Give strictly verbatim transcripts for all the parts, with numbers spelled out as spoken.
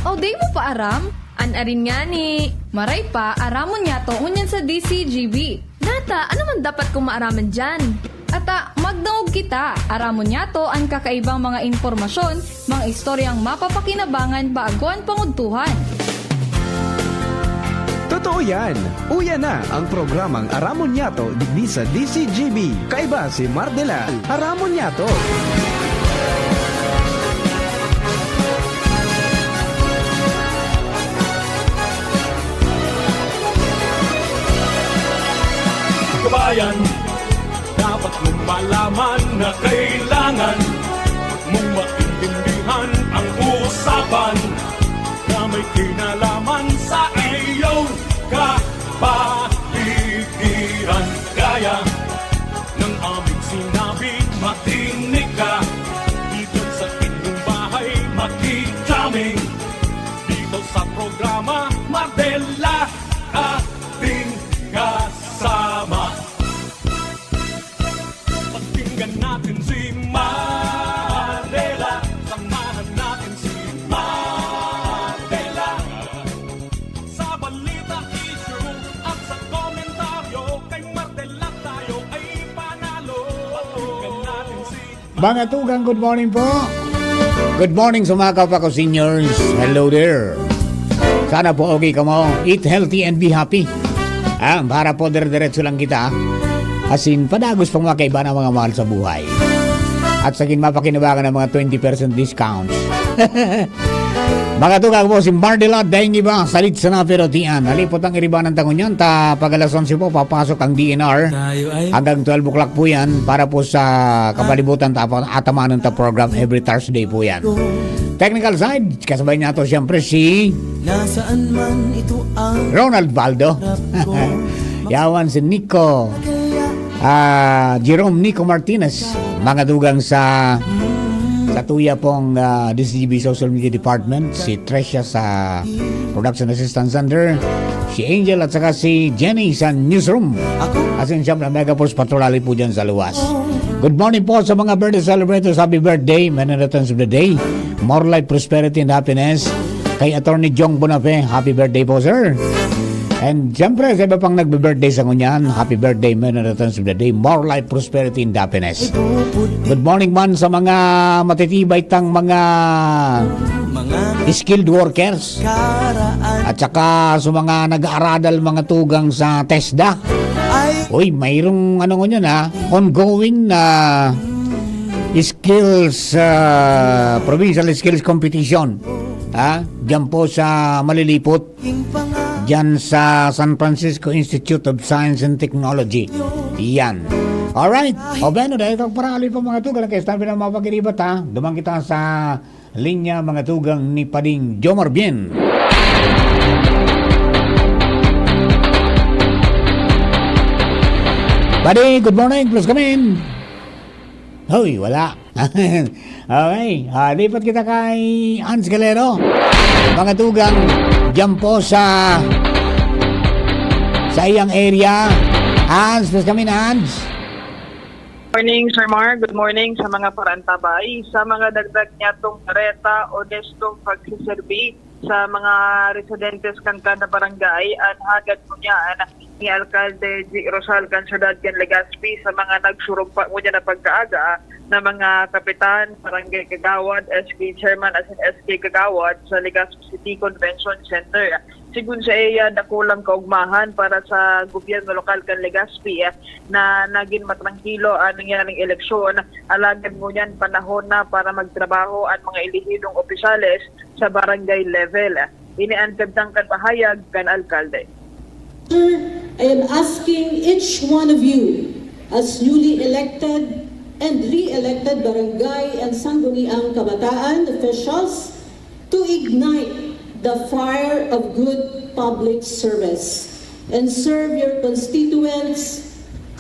O, di mo pa aram? An arin ngani. Maray pa, aramon niyato ngunyan sa D C G B. Nata, ano man dapat kong maaraman diyan? Ata, magdangog kita. Aramon niyato an kakaibang mga impormasyon, mga istoryang mapapakinabangan bago an pangudtuhan. Totoo yan! Uya na ang programang Aramon Niyato digdi sa D C G B. Kaiba si Mardela. Aramon Niyato! Kabayan, dapat mong malaman na kailangan mong maintindihan ang usapan na may kinalaman sa iyong kapaligiran. Kaya ng aming sinabi, makinig ka. Dito sa inyong bahay, makijaming. Dito sa programa, Mardela, ating kasama. Pakinggan natin si Mardela. Samahan natin si Mardela. Sa balita, issue at sa komentaryo, kay Mardela tayo ay panalo. Pakinggan natin si Mga tugang, good morning po. Good morning sa mga kapwa ko seniors. Hello there. Sana po okay kamo. Eat healthy and be happy. Ah, para po dire-diretso lang kita. As in, padagos pang mga kaiba na mga mahal sa buhay. At sagin mapakinabangan ang mga twenty percent discounts. Mga tugang po, si Mardela, daing iba, salit sana pero tiyan. Halipot ang iribanan ta ngunyan, ta pag alas onse po, papasok ang D N R. Tayo ay Hanggang twelve o'clock po yan para po sa kapalibutan ta, atamanon ta program every Thursday po yan. Technical side, kasabay niya to siyempre si Nasaan man ito ang Ronald Baldo. Harap ko. Yawan si Nico. Kaya Ah, Jerome Nico Martinez, mga tugang sa, sa tuya pong, ah, D C G B Social Media Department, si Tresha sa Production Assistant Center, si Angel at saka si Jenny sa Newsroom. Ako. As in, siyempre, Mega Force Patrolali po dyan sa luwas. Good morning po sa mga birthday celebrators. Happy birthday, many returns of the day. More life, prosperity, and happiness. Kay Attorney Jong Bonafe, happy birthday po, sir. And siyempre, sa iba pang nagbe-birthday sa ngunyan, happy birthday, many returns of the day, more life, prosperity, and happiness. Good morning man sa mga matitibay tang mga Mga skilled workers. Karaan. At saka sa mga nag-aaradal, mga tugang sa TESDA. Ay. Uy, mayroong ano ngunyan, ha, ongoing na skills, ah, provincial skills competition. Ha? Diyan po sa Malilipot. Diyan sa San Francisco Institute of Science and Technology. Yan. Alright. O, bueno, dahil itong parali po, mga tugang, kaya sabi ng mga pag-iribat, ha? Duman kita sa linya, mga tugang, ni Pading Jomar Bien. Pading, good morning. Please come in. Hoy, wala. Okay. Ah, lipat kita kay Hans Galero. Mga tugang, diyan po sa, sa iyang area. Hans, please come in, Hans. Morning, Sir Mar. Good morning sa mga parantabay. Sa mga dagdag niyatong kareta, onestong pagsiserbi sa mga residentes kan kada barangay, an hagad ngunyan ni Alkalde G. Rosal kan syudad kan Legazpi sa mga nagsurog pa ngunyan na pagkaaga na mga kapitan, barangay kagawad, S K chairman, asin S K kagawad sa Legazpi City Convention Center. Sigun sa iya, dakulang kaugmahan para sa gobyerno lokal kan Legazpi, eh, na nagin matrangkilo ang nangyaring eleksyon. Alagad ngunyan panahon na para magtrabaho ang mga elehidong opisyales sa barangay level. Ini an kabtang kan pahayag kan alkalde. Sir, I am asking each one of you, as newly elected and re-elected barangay and sangguniang kabataan officials, to ignite the fire of good public service and serve your constituents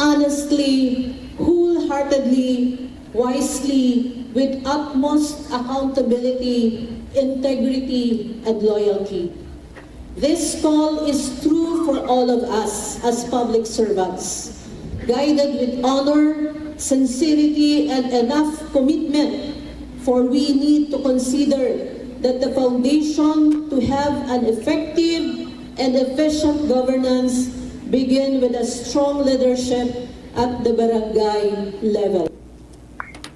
honestly, wholeheartedly, wisely, with utmost accountability, integrity, and loyalty. This call is true for all of us as public servants, guided with honor, sincerity, and enough commitment, for we need to consider that the foundation to have an effective and efficient governance begin with a strong leadership at the barangay level.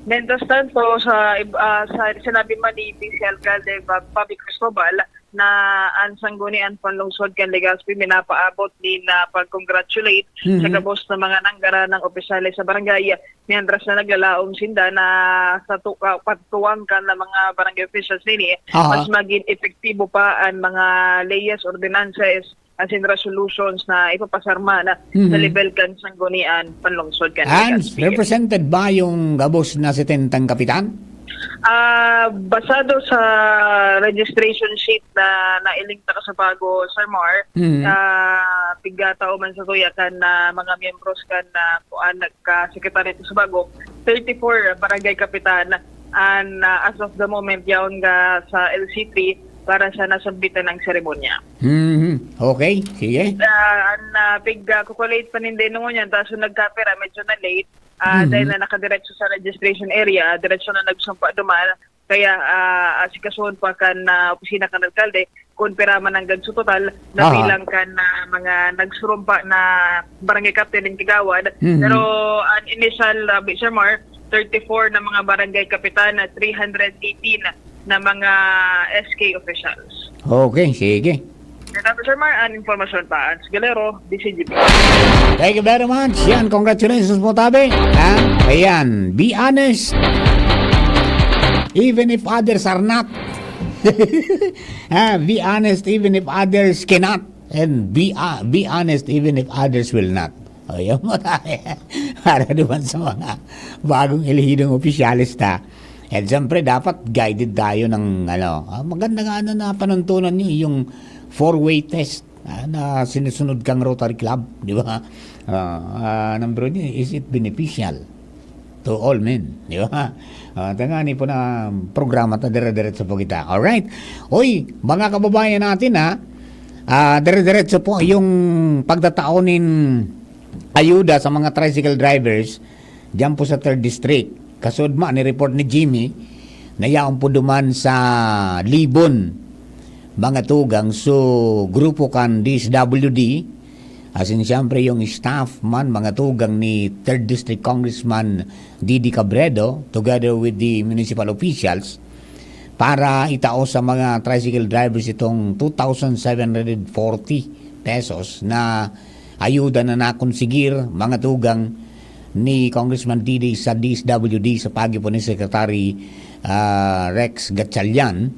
Mientras tanto, sa, ib- ah, sa sinabi man ni Vice Alcalde Bob- Bobby Cristobal na ang Sangguniang Panlungsod kan Legazpi minapaabot nin, ah, pag-congratulate sa Mhm. gabos na mga nanggaranang opisyales sa barangay, mientras na naglalaom sinda na sa tu- ah, pagtuwang kan na mga barangay officials nini, Aha. mas maging epektibo pa ang mga leyes, ordinances, as in resolutions na ipapasar man sa Mhm. level kan Sangguniang Panlungsod kan And Legazpi. Represented ba yung gabos na setentang kapitan? Ah, basado sa registration sheet na nailing ta kasabago, Sir Mar, Mhm. ah, pigkatao man sa tuya kan, ah, mga miyembros kan, ah, kuan, nagka-secretary kasabago, thirty-four barangay kapitan, and, ah, as of the moment, yaon nga sa L C three para sa nasabbitan ng seremonya. Mhm. Okay, sige. Ah, an, ah, pig, ah, kukulate pa nin denungo niyan, taso nagkapira, medyo na late. Ah, Mhm. dahil na nakadiretso sa registration area, diretso na nagsumpa duman. Kaya, ah, asikasuhon pa kan, ah, opisina kan alkalde kung pira man ang gansu total na Aha. bilang kan, ah, mga nagsurumpa na barangay captain and kagawad. Mhm. Pero ang initial, ah, Sir Mar, thirty-four na mga barangay kapitan na three hundred eighteen na mga S K officials. Okay, sige. Sir Mar, ang impormasyon pa, Ans Galero, D C G P. Thank you very much. Yan, congratulations po, tabi. Ha? Ayan, be honest. Even if others are not. Ha? Be honest even if others cannot. And be, uh, be honest even if others will not. O, yun mo tayo. Para naman sa mga bagong elehidong opisyales ta. And siyempre, dapat guided tayo ng, ano, ah, maganda nga ano na panuntunan nyo, yung four-way test ah, na sinusunod kang Rotary Club, di ba? Ah, ah, number one, is it beneficial to all men, di ba? Ah, tangani po na programa ta dire-diretso po kita. Alright. Oy, mga kababayan natin, ha, ah, dire-diretso po yung pagtatao nin ayuda sa mga tricycle drivers diyan po sa third District. Kasud man ni report ni Jimmy na yaon po duman sa Libon, mga tugang. So, grupo kan D S W D, asin siyempre yung staff man, mga tugang ni third District Congressman Didi Cabredo, together with the municipal officials, para itao sa mga tricycle drivers itong two thousand seven hundred forty pesos na ayuda na nakonsigir, mga tugang, ni Congressman Didi sa D S W D sa pagi po ni Secretary, ah, Rex Gatchalian.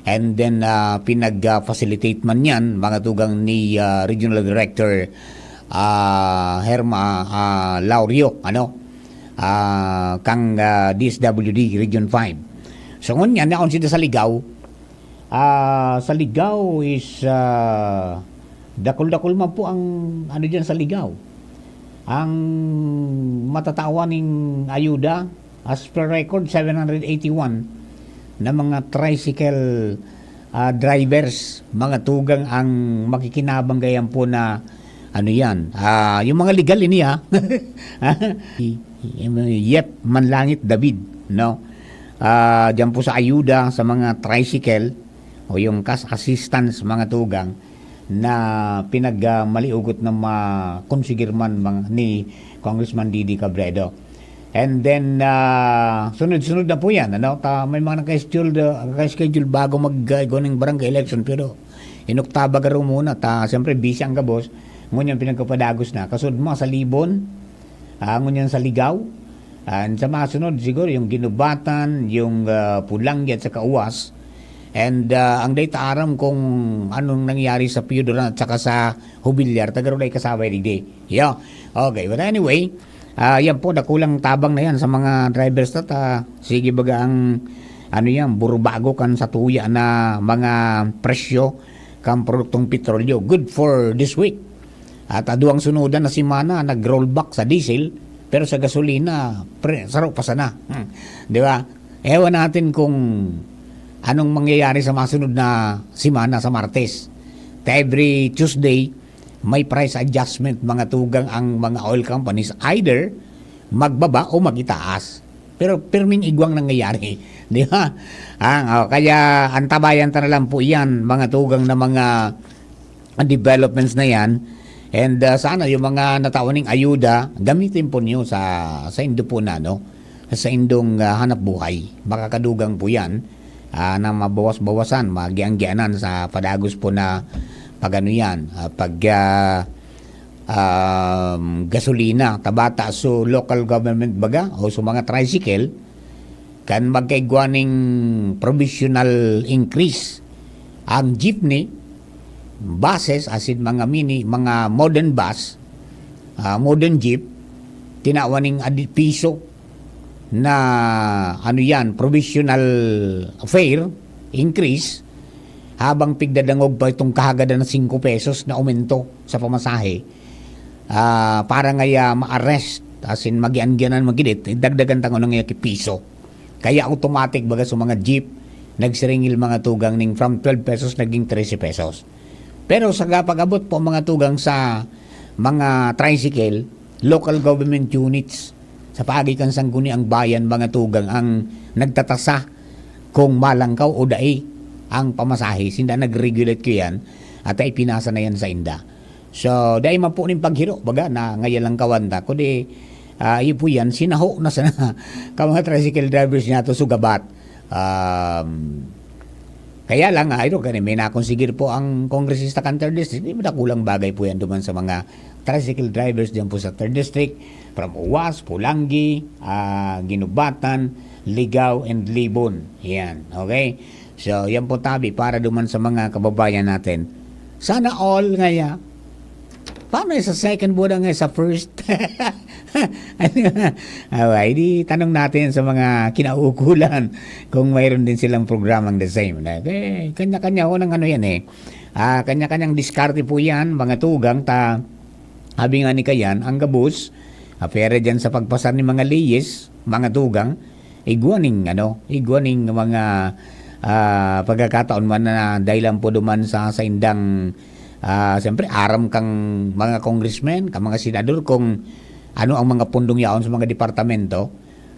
And then, ah, pinag-facilitate man yan, mga tugang, ni, ah, Regional Director, ah, Herma, ah, Laurio, ano, ah, kang, ah, D S W D Region five. So, ngunyan, naon sila sa Ligaw, ah, sa Ligaw is, ah, dakul-dakul man po ang, ano diyan sa Ligaw. Ang matatawan ning ayuda, as per record, seven hundred eighty-one na mga tricycle, ah, drivers, mga tugang ang makikinabang gayan po na, ano yan, ah, yung mga legal ini, ha? Yep, Manlangit David, no? Ah, diyan po sa ayuda sa mga tricycle o yung cash assistance, mga tugang, na pinagmaliugot na makonsigir man mga, ni Congressman Didi Cabredo. And then, ah, sunod-sunod na po yan, ano? Ta, may mga naka-schedule, naka-schedule bago mag, ah, gunang barangay election, pero inoktabaga raw muna. Ta, siyempre, busy ang gabos. Ngunyan, pinagkapadagos na. Kasud mo, sa Libon, ah, ngunyan sa Ligaw. And sa masunod, siguro, yung Ginubatan, yung, ah, Pulanggi at saka Uwas. And, ah, ang data aram kung anong nangyari sa Pio Duran at saka sa Jubilar, taga Rulay Kasabay, digdi. Yeah. Okay, but anyway, ah, yan po, dakulang tabang na yan sa mga drivers ta, ta. Sige baga ang, ano yan, burbago kan sa tuya na mga presyo kan produktong petrolyo. Good for this week. At aduang sunudan na semana, nag-rollback sa diesel, pero sa gasolina, pre, saro pa sana. Hmm. Di ba? Ewan natin kung anong mangyayari sa masunod na semana sa Martes. Ta every Tuesday, may price adjustment, mga tugang ang mga oil companies, either magbaba o magitaas. Pero pirming igwang nangyayari, di ba? Ang, oh, kaya antabayan ta na lang po yan, mga tugang na mga developments na yan. And, ah, sana yung mga natawan ning ayuda, gamitin po niyo sa, sa indo po na, no? Sa indong, ah, hanap buhay. Makakadugang po yan, ah, na mabawas-bawasan, magianggianan sa padagos po na pag-ano yan, ah, pag, ah, um, gasolina, tabata. So, local government baga, o sa mga tricycle, kan magkaigwa ning provisional increase. Ang jeepney, buses, asin mga mini, mga modern bus, ah, modern jeep, tinawan ning adi-, piso na, ano yan, provisional fare increase, habang pigdadangog pa itong kahagadan na singko pesos na aumento sa pamasahe. Ah, para ngaya ma-arrest, asin magian-gianan, magidit, dagdagan ta ngani ngaya ki piso. Kaya automatic, baga, sa mga jeep, nagsiringil mga tugang ning from twelve pesos naging trese pesos. Pero sa pag-abot po, mga tugang, sa mga tricycle, local government units, sa paagi kan Sangguniang Bayan, mga tugang, ang nagtatasa kung malangkaw o dai ang pamasahe. Sinda nag-regulate ko yan at ipinasa na yan sa inda. So, dai man po ning paghiro, baga, na ngayon lang kawan ta. Kundi, ah, iyo po yan, sinaho na sana ka mga tricycle drivers niya to sugabat. Um, kaya lang, ah, ito, kani, may nakonsigir po ang kongresista kan third district. Di ba, dakulang bagay po yan duman sa mga tricycle drivers diyan po sa third district. From Uwas, Polangui, ah, Guinobatan, Ligao, and Libon. Yan, okay? So, yan po tabi para duman sa mga kababayan natin. Sana all ngaya. Paano sa second, buda nga sa first? Ano nga? Awa, di tanong natin sa mga kinaukulan kung mayroon din silang programang the same. Eh, kanya-kanya ho ng ano yan eh. Ah, kanya-kanyang diskarte po yan, mga tugang, ta, sabi nga ni Kayan, ang gabos, apere dyan sa pagpasar ni mga leyes, mga tugang, igwa ning, ano, igwa ning mga, ah, pagkakataon man na dahilan po duman sa, sa indang, ah, siyempre, aram kang mga congressmen, kang mga senador kung ano ang mga pundong yaon sa mga departamento,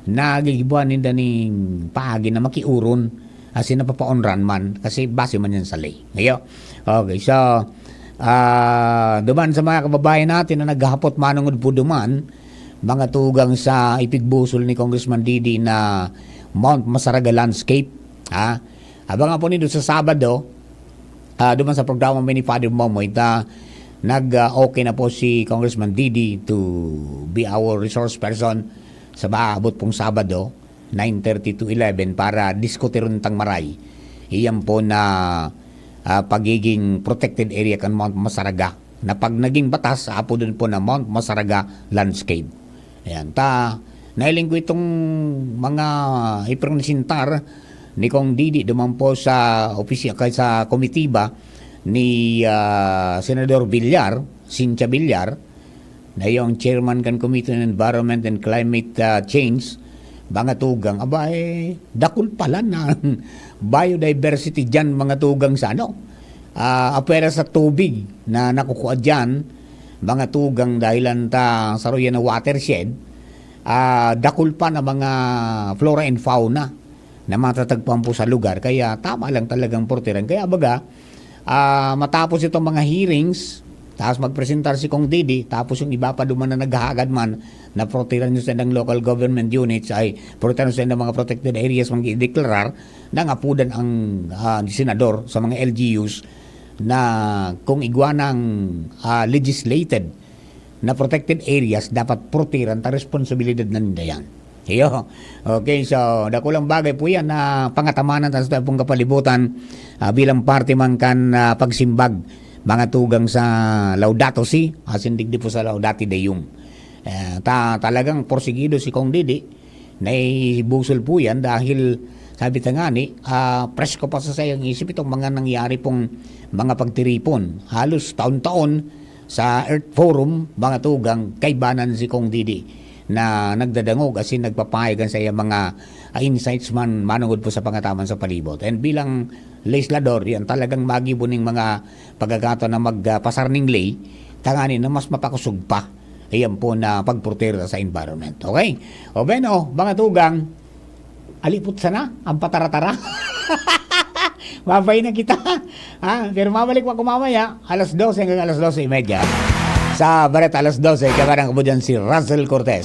nagigibuhan ninda ning paagi na makiuron, asin napapaonran man, kasi base man yan sa ley. Ngayo, okay, so, ah, duman sa mga kababayan natin na naghahapot manungod po duman, mga tugang sa ipigbusol ni Congressman Didi na Mount Masaraga landscape, ha? Abangan po nindo sa Sabado, ah, duman sa programa mi ni Father Momoy, ta, nag, ah, okay na po si Congressman Didi to be our resource person sa maabot pong Sabado, nine thirty to eleven, para diskutiron tang maray. Iyan po na, ah, pagiging protected area kan Mount Masaraga, na pag naging batas, aapodon po na Mount Masaraga Landscape. Ayan, ta, nahiling ko itong mga ipresentar ni Kong Didi duman po sa opisya, kay sa komitiba ni, ah, Senador Villar, Cynthia Villar, na yung chairman kan Committee on Environment and Climate, ah, Change, mga tugang, aba, eh, dakul pala na biodiversity dyan, mga tugang, sa ano, ah, apwera sa tubig na nakukuha dyan, mga tugang, dahilan ta saro yan na watershed, ah, dakul pa na mga flora and fauna na matatagpuan po sa lugar. Kaya tama lang talagang portiran. Kaya baga, ah, matapos itong mga hearings, tapos magpresentar si Kong Didi, tapos yung iba pa duman na naghahagad man, na portiran yung sa local government units, ay portiran sa mga protected areas, mag-i-deklarar, nangapudan ang, ah, senador sa mga L G Us na kung igwa ng, ah, legislated na protected areas, dapat portiran ta, responsibilidad na ninda yan. Iyo. Okay, so, dakulang bagay po yan na pangatamanan ta sa pong kapalibutan, ah, bilang parte man kan, ah, pagsimbag, mga tugang sa Laudato Si, asin digdi po sa Laudate Deum. Eh, ta-, talagang porsigido si Kong Didi, naibusol po yan dahil, sabi ta nga ni, ah, presko pa sa sayang isip itong mga nangyari pong mga pagtiripon. Halos taon-taon sa Earth Forum, mga tugang, kaibanan si Kong Didi na nagdadangog asin nagpapahayag sa iya mga, ah, insights man manungod po sa pangataman sa palibot. And bilang legislador, yan talagang magibo ning mga pagkakataon na magpasar ning ley, tangani na mas mapakosog pa iyan po na pagprotekta sa environment. Okay? O, bueno, mga tugang, alipot sana ang pataratara. Babay na kita. Ha? Pero mabalik pa ako mamaya, alas dose hanggang alas dose y media. Sa Bareta, alas dose, kabarang ko po dyan si Russell Cortez.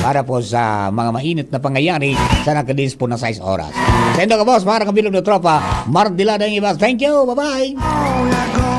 Para po sa mga mainit na pangyayari sa nakadis po na sais oras. Sendo ka, boss, para kabilog na tropa, Mardilada yung iba. Thank you, bye-bye!